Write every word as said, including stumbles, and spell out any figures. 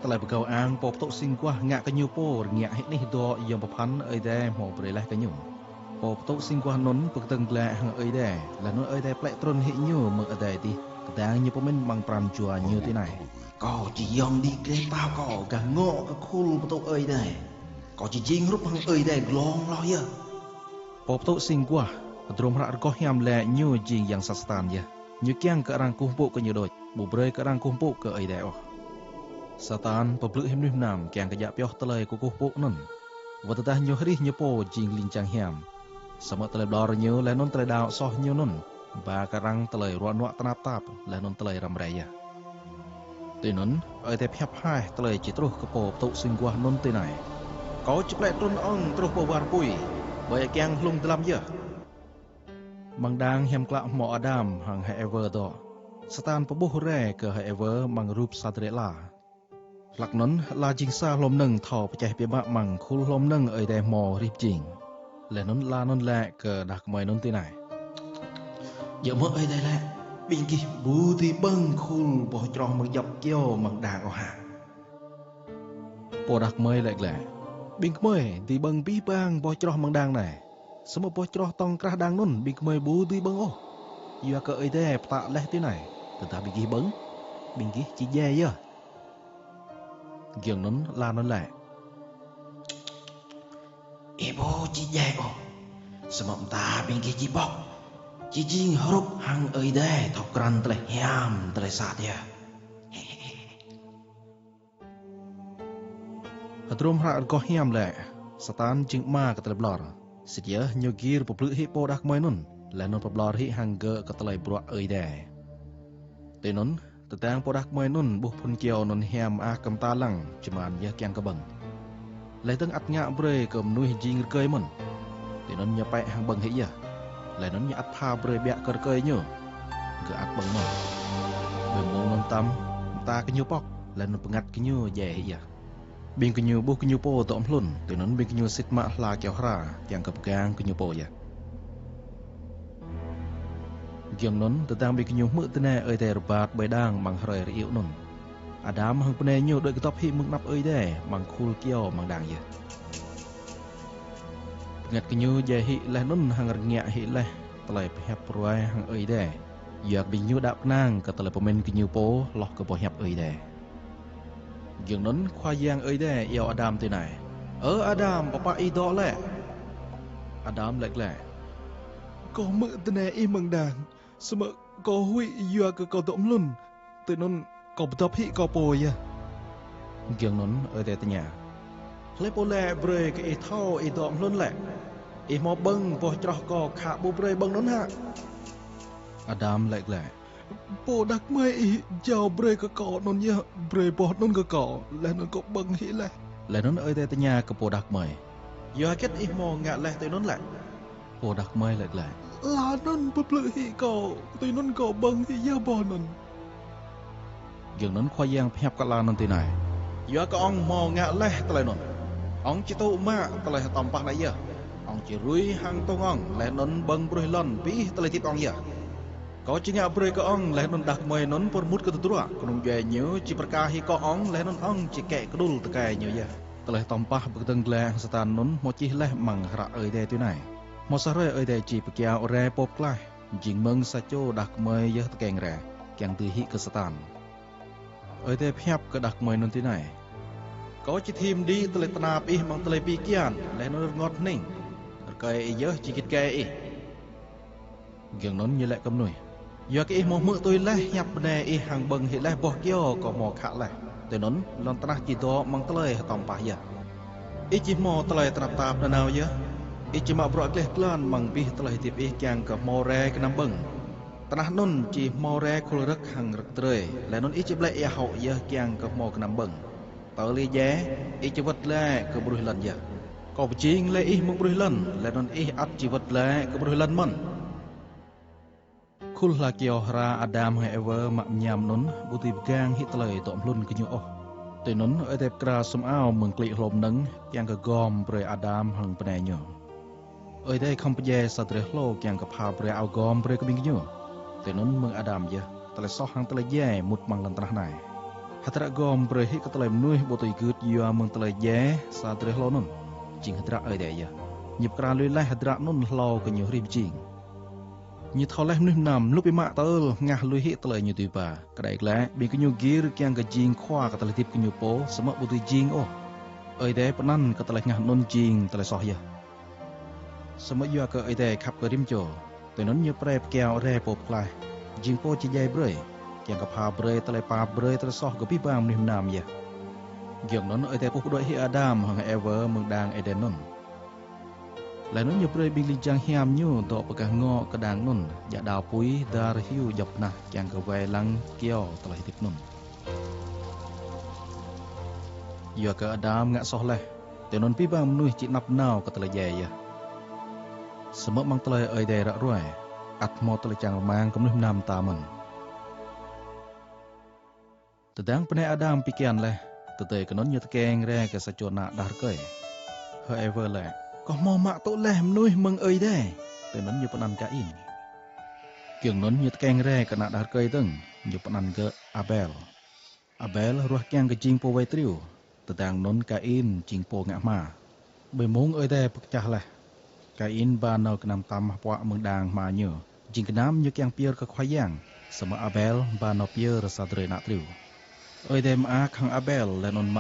Tơlơi pơgao ang pô pơtŭ sing guah ngă kơ ñu pô rơngiă hĭ anih dŏ yom pơphan Ơi Adai hmâo brơi laih kơ ñu. Pô pơtŭ sing guah anŭn pơkơdơ̆ng glaĭ hăng Ơi Adai, laih anŭn Ơi Adai plĕ trŭn hĭ ñu mơ̆ng adai adih, kơdang ñu pơmĭn amăng pran jua ñu tui anai: Kâo či yŏng đĭ gleh pao kâo gah ngŏ kơ khul pơtŭ Ơi Adai. Kâo či jing hrup hăng Ơi Adai glông hloh yơh. Pô pơtŭ sing guah, hơdrôm hră rơgoh hiam lĕ ñu jing yang sat Satan yơh. Ñu kiăng kơ arăng kơkuh pơpŭ kơ ñu đôč, ƀu brơi kơ arăng kơkuh pơpŭ kơ Ơi Adai ôh. Satan pơblư̆ hĭ mơnuih mơnam kiăng kơ djă pioh tơlơi kơkuh pơpŭ anŭn. Wơ̆t tơdah ñu hrih ñu pô jing ling jang hiam, samơ̆ tơlơi ƀlŏr ñu laih anŭn tơlơi đaŏ soh ñu anŭn ba kơ arăng tơlơi ruă nuă tơnap tap laih anŭn tơlơi răm rai yơh. Tui anŭn, Ơi Adai pơhiăp haih tơlơi či truh kơ pô pơtŭ sing guah anŭn tui anai: Kâo či plĕ trŭn ŏng truh pơ war apui, ƀơi akiăng hlung dơlăm yơh. Amăng đang hiam klă hmâo Adam hăng H'Êwơ dŏ, Satan pơƀuh rai kơ H'Êwơ amăng rup sa drơi ala. Hlăk anŭn, ala jing sa hlô mơnơ̆ng thâo pơčeh biă mă amăng khul hlô mơnơ̆ng Ơi Adai hmâo rĭm jing. Laih anŭn ala anŭn laĭ kơ đah kơmơi anŭn tui anai: Djơ̆ mơ̆ Ơi Adai laĭ: Ƀing gih ƀu dưi ƀơ̆ng khul boh čroh mơ̆ng djŏp kyâo amăng đang ôh hă? Pô đah kơmơi laĭ glaĭ: Ƀing gơmơi dưi ƀơ̆ng abih bang boh čroh amăng đang anai. Samơ̆ boh čroh tŏng krah đang anŭn ƀing gơmơi ƀu dưi ƀơ̆ng ôh. Yua kơ Ơi Adai pơtă laih tui anai: Tơdah ƀing gih ƀơ̆ng, ƀing gih či djai yơh. Giŏng anŭn ala anŭn laĭ: Ih ƀu či djai ôh. Samơ̆ mơta ƀing gih či pŏk, či jing hrup hăng Ơi Adai thâo krăn tơlơi hiam tơlơi sat yơh. Hơdrôm hră rơgoh hiam lĕ, Satan jing ama kơ tơlơi ƀlŏr. Sĭt yơh ñu gir pơblư̆ hĭ pô đah kơmơi anŭn, laih anŭn pơƀlŏr hĭ hăng gơ̆ kơ tơlơi bruă Ơi Adai. Tui anŭn, tơdang pô đah kơmơi anŭn ƀuh phŭn kyâo anŭn hiam mơak kơ mơta lăng, čơman yơh kiăng kơ ƀơ̆ng. Laih dơ̆ng ăt ngă brơi kơ mơnuih jing rơkơi mơ̆n. Tui anŭn ñu pĕ hăng ƀơ̆ng hĭ yơh. Laih anŭn ñu ăt pha brơi ƀiă kơ rơkơi ñu. Gơ̆ ăt ƀơ̆ng mơ̆n. Ƀơi mông anŭn tăm, mơta gơñu pŏk, laih anŭn bơngăt gơñu djai hĭ yơh. Ƀing gơñu ƀuh gơñu pô dŏ mơhlŭn, tui anŭn ƀing gơñu sĭt mă hla kyâo hra, kiăng kơ pơgang gơñu pô yơh. Giŏng anŭn, tơdang ƀing gơñu hmư̆ tơnai Ơi Adai rơbat ƀơi đang amăng hrơi rơiu anŭn, Adam hăng bơnai ñu đuaĭ kơdŏp hĭ mơ̆ng anăp Ơi Adai amăng khul kyâo amăng đang yơh. Bơngăt gơñu djai hĭ laih anŭn hăng rơngiă hĭ laih tơlơi pơhiăp pơruai hăng Ơi Adai. Yua kơ ƀing ñu đaŏ kơnang kơ tơlơi pơmĭn gơñu pô hloh kơ boh hiăp Ơi Adai. Giŏng anŭn Khua Yang Ơi Adai iâu Adam tui anai: Ơ Adam, pơpă ih dŏ lĕ? Adam laĭ glaĭ: Kâo hmư̆ tơnai ih amăng đang, samơ̆ kâo huĭ yua kơ kâo dŏ mơhlŭn, tui anŭn kâo pơdŏp hĭ kâo pô yơh. Giŏng anŭn Ơi Adai tơña: Hlơi pô laĭ brơi kơ ih thâo ih dŏ mơhlŭn lĕ? Ih hmâo ƀơ̆ng boh čroh kâo khă ƀu brơi ƀơ̆ng anŭn hă? Adam laĭ glaĭ: Pô đah kơmơi ih jao brơi kơ kâo anŭn yơh brơi boh anŭn kơ kâo, laih anŭn kâo ƀơ̆ng hĭ laih. Laih anŭn Ơi Adai tơña kơ pô đah kơmơi: Yua hơget ih hmâo ngă laih tui anŭn lĕ? Pô đah kơmơi laĭ glaĭ: Ala anŭn pơblư̆ hĭ kâo, tui anŭn kâo ƀơ̆ng hĭ yơh boh anŭn. Giŏng anŭn Khua Yang pơhiăp kơ ala anŭn tui anai: Yua kơ ŏng hmâo ngă laih tơlơi anŭn, ŏng či tŭ mă tơlơi hơtŏm pah anai yơh. Ŏng či rui hăng tông ŏng, laih anŭn ƀơ̆ng ƀruih lŏn abih tơlơi hơdip ŏng yơh. Kâo či ngă brơi kơ ŏng laih anŭn đah kơmơi anŭn pơrơmut kơ tơdruă, kơnung djuai ñu či pơrơka hĭ kâo ŏng, laih anŭn ŏng či kĕ kơdŭl tơkai ñu yơh. Tơlơi hơtŏm pah pơkơdơ̆ng glaĭ hăng Satan anŭn hmâo čih laih amăng hră Ơi Adai tui anai: Hmâo sa hrơi Ơi Adai či pơkiaŏ rai pô pơklaih, jing mơ̆ng sa čô đah kơmơi yơh tơkeng rai, kiăng dưi hĭ kơ Satan. Ơi Adai pơhiăp kơ đah kơmơi anŭn tui anai: Kâo či thim đĭ tơlơi tơnap ih amăng tơlơi pi kian, laih anŭn rơngot hơning. Rơkơi ih yơh či git gai ih. Giŏng anŭn ñu laĭ kơ mơnuih: Yua kơ ih hmâo hmư̆ tui laih hiăp bơnai ih hăng ƀơ̆ng hĭ laih boh kyâo kâo hmâo khă laih, tui anŭn lŏn tơnah či dŏ amăng tơlơi hơtŏm pah yơh. Ih či hmâo tơlơi tơnap tap nanao yơh. Ih či mă bruă gleh glan amăng abih tơlơi hơdip ih kiăng kơ hmâo rai kơnăm ƀơ̆ng. Tơnah anŭn či hmâo rai khul rơ̆k hăng rơ̆k drơi, laih anŭn ih či blĕ ia hŏ yơh kiăng kơ hmâo kơnăm ƀơ̆ng. Tơl ih djai, ih či wơ̆t glaĭ kơ ƀruih lŏn yơh. Kâo pơjing laih ih mơ̆ng ƀruih lŏn, laih anŭn ih ăt či wơ̆t glaĭ kơ ƀruih lŏn mơ̆n. Khul hla kyâo hra Adam hăng Êwa mă mơñam anŭn ƀu dưi pơgang hĭ tơlơi dŏ mơhlŭn gơñu ôh. Tui anŭn Ơi Adai pơkra sum ao mơ̆ng klĭ hlô mơnơ̆ng kiăng kơ gom brơi Adam hăng bơnai ñu. Ơi Adai khŏm pơdjai sa drơi hlô kiăng kơ pha brơi ao gom brơi kơ ƀing gơñu. Tui anŭn mơ̆ng Adam yơh, tơlơi soh hăng tơlơi djai mŭt amăng lŏn tơnah anai. Hơdră gom brơi hĭ kơ tơlơi mơnuih ƀu tui gưt yua mơ̆ng tơlơi djai sa drơi hlâo anŭn, jing hơdră Ơi Adai yơh. Ñu pơkra lui laih hơdră anŭn hlâo kơ ñu hrih pơjing. Ñu thâo laih mơnuih mơnam, lu pơmă tơl hơngah lui hĭ tơlơi ñu dưi ba. Kơđai glaĭ, ƀing gơñu gir kiăng kơ jing khua kơ tơlơi hơdip gơñu pô, samơ̆ ƀu dưi jing ôh. Ơi Adai pơanăn kơ tơlơi hơngah anŭn jing tơlơi soh yơh. Samơ̆ yua kơ Ơi Adai khăp kơ rĭm čô, tui anŭn ñu pơrai pơkiao rai Pô Pơklaih, jing Pô či djai brơi, kiăng kơ pha brơi tơlơi pap brơi tơlơi soh kơ abih bang mơnuih mơnam yơh. Giŏng anŭn Ơi Adai puh pơđuaĭ hĭ Adam hăng Êwa mơ̆ng đang Êđen anŭn. Laih anŭn ñu brơi ƀing ling jang hiam ñu dŏ pơgah ngŏ kơ đang anŭn, djă đao apui dar hyu djŏp nah kiăng kơ wai lăng kiao tơlơi hơdip anŭn. Yua kơ Adam ngă soh laih, tui anŭn abih bang mơnuih či anăp nao kơ tơlơi djai yơh. Samơ̆ amăng tơlơi Ơi Adai ră ruai, ăt hmâo tơlơi čang rơmang kơ mơnuih mơnam ta mơ̆n. Tơdang bơnai Adam pi kian laih, tơdơi kơ anŭn ñu tơkeng rai kơ sa čô ană đah rơkơi. Hơ Êwa laĭ: "Kâo hmâo mă tŭ laih mơnuih mơ̆ng Ơi Adai." Tui anŭn ñu pơanăn Kain. Giŏng anŭn ñu tơkeng rai kơ ană đah rơkơi dơ̆ng, ñu pơanăn gơ̆ Abel. Abel ruah kiăng kơ jing pô wai triu, tơdang anŭn Kain jing pô ngă hma. Ƀơi mông Ơi Adai pơkơčah laih, Kain ba nao gơnam tăm hơpuă mơ̆ng đang hma ñu, jing gơnam ñu kiăng pơyơr kơ Khua Yang, samơ̆ Abel ba nao pơyơr sa drơi ană triu. Ơi Adai mơak hăng Abel laih anŭn